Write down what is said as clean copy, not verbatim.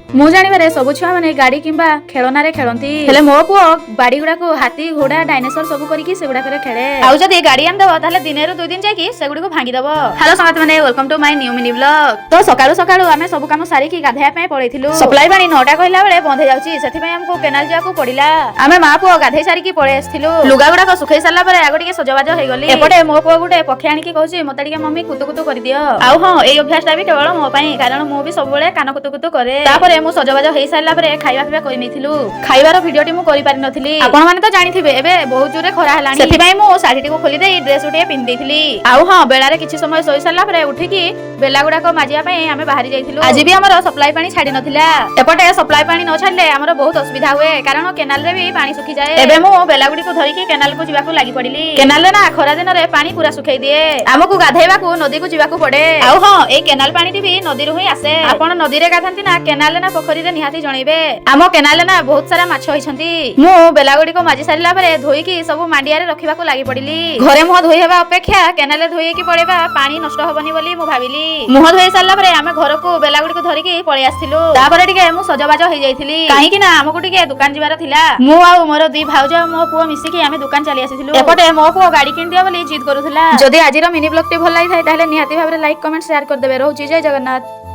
ମୁଁ ଜାଣିବାରେ ସବୁ ଛୁଆମାନେ ଗାଡି କିମ୍ବା ଖେଳନାରେ ଖେଳନ୍ତି, ହେଲେ ମୋ ପୁଅ ବାଡି ଗୁଡାକୁ ହାତୀ, ଘୋଡା, ଡାଇନୋସର ସବୁ କରିକି ସେଗୁଡାକରେ ଖେଳେ। ଆଉ ଯଦି ଗାଡି ଆଣିଦବ, ତାହେଲେ ଦିନେରୁ 2 ଦିନ ଯାଇକି ସେଗୁଡିକୁ ଭାଙ୍ଗିଦବ। ହ୍ୟାଲୋ ସମସ୍ତେ ମାନେ, welcome to my new mini vlog। ତ ସକାଳୁ ସକାଳୁ ଆମେ ସବୁ କାମ ସାରିକି ଗାଧେଇବା ପାଇଁ ପଳେଇଥିଲୁ। ସପ୍ଲାଇ ପାଣି 9ଟା କହିଲା ବେଳେ ବନ୍ଦ ହେଇଯାଉଛି, ସେଥିପାଇଁ ଆମକୁ କେନାଲ ଯିବାକୁ ପଡିଲା। ଆମେ ମା ପୁଅ ଗାଧେଇ ସାରିକି ପଳେଇ ଆସିଥିଲୁ। ଲୁଗା ଗୁଡାକ ଶୁଖେଇ ସାରିଲା ପରେ ଆଗ ଟିକେ ସଜବାଜ ହେଇଗଲି। ଏପଟେ ମୋ ପୁଅ ଗୋଟେ ପକ୍ଷୀ ଆଣିକି କହୁଛି, "ମତେ ଟିକେ ମମି କୁତୁ କୁତୁ କରିଦିଅ।" ଆଉ ହଁ, ଏଇ ଅଭ୍ୟାସଟା ବି କେବଳ ମୋ ପାଇଁ, କାରଣ ମୁଁ ବି ସବୁବେଳେ କାନ କୁତୁ କୁତୁ କରେ। ତାପରେ ମୁଁ ସଜବାଜ ହେଇ ସାରିଲା ପରେ ଖାଇବା ପିଇବା କରିନେଇଥିଲୁ। ଖାଇବାର ଭିଡିଓଟି ମୁଁ କରିପାରିନଥିଲି। ଆପଣ ମାନେ ତ ଜାଣିଥିବେ, ଏବେ ବହୁତ ଜୋରେ ଖରା ହେଲାଣି। ସେଥିପାଇଁ ମୁଁ ଶାଢୀଟିକୁ ଖୋଲି ଦେଇ ଡ୍ରେସ ଗୋଟିଏ ପିନ୍ଧି ଦେଇଥିଲି। ଆଉ ହଁ, ବେଳାରେ କିଛି ସମୟ ଶୋଇ ସାରିଲା ପରେ ଉଠିକି ବେଲା ଗୁଡାକ ମାଜିବା ପାଇଁ ଆମେ ବାହାରି ଯାଇଥିଲୁ। ଆଜି ବି ଆମର ସପ୍ଲାଇ ପାଣି ଛାଡି ନଥିଲା। ଏପଟେ ସପ୍ଲାଇ ପାଣି ନ ଛାଡିଲେ ଆମର ବହୁତ ଅସୁବିଧା ହୁଏ, କାରଣ କେନାଲରେ ବି ପାଣି ଶୁଖିଯାଏ। ଏବେ ମୁଁ ବେଲା ଗୁଡିକୁ ଧରିକି କେନାଲକୁ ଯିବାକୁ ଲାଗି ପଡିଲି। କେନାଲରେ ନା ଖରା ଦିନରେ ପାଣି ପୁରା ଶୁଖେଇ ଦିଏ। ଆମକୁ ଗାଧେଇବାକୁ ନଦୀକୁ ଯିବାକୁ ପଡେ। ଆଉ ହଁ, ଏଇ କେନାଲ ପାଣିଟି ବି ନଦୀରୁ ହିଁ ଆସେ। ଆପଣ ନଦୀରେ ଗାଧାନ୍ତି ନା କେନାଲରେ ନା ପୋଖରୀରେ, ନିହାତି ଜଣେଇବେ। ଆମ କେନାଲରେ ନା ବହୁତ ସାରା ମାଛ ହେଇଛନ୍ତି। ମୁଁ ବେଲା ଗୁଡିକ ମାଜି ସାରିଲା ପରେ ଧୋଇକି ସବୁ ମାଣ୍ଡିଆରେ ରଖିବାକୁ ଲାଗି ପଡିଲି। ଘରେ ମୁହଁ ଧୋଇ ହେବା ଅପେକ୍ଷା କେନାଲରେ ଧୋଇକି ପଳେଇବା, ପାଣି ନଷ୍ଟ ହବନି ବୋଲି ମୁଁ ଭାବିଲି। ମୁହଁ ଧୋଇ ସାରିଲା ପରେ ଆମେ ଘରକୁ ବେଲା ଗୁଡିକୁ ଧରିକି ପଳେଇ ଆସିଥିଲୁ। ତାପରେ ଟିକେ ମୁଁ ସଜବାଜ ହେଇଯାଇଥିଲି, କାହିଁକି ନା ଆମକୁ ଟିକେ ଦୋକାନ ଯିବାର ଥିଲା। ମୁଁ ଆଉ ମୋର ଦି ଭାଉଜ ଆଉ ମୋ ପୁଅ ମିଶିକି ଆମେ ଦୋକାନ ଚାଲି ଆସିଥିଲୁ। ଏପଟେ ମୋ ପୁଅ ଗାଡି କିଣିଦିଅ ବୋଲି ଜିଦ୍ କରୁଥିଲା। ଯଦି ଆଜିର ମିନି ବ୍ଲଗ ଟି ଭଲ ଲାଗିଥାଏ, ତାହେଲେ ନିହାତି ଭାବରେ ଲାଇକ୍, କମେଣ୍ଟ, ସେୟାର କରିଦେବେ। ରହୁଛି, ଜୟ ଜଗନ୍ନାଥ।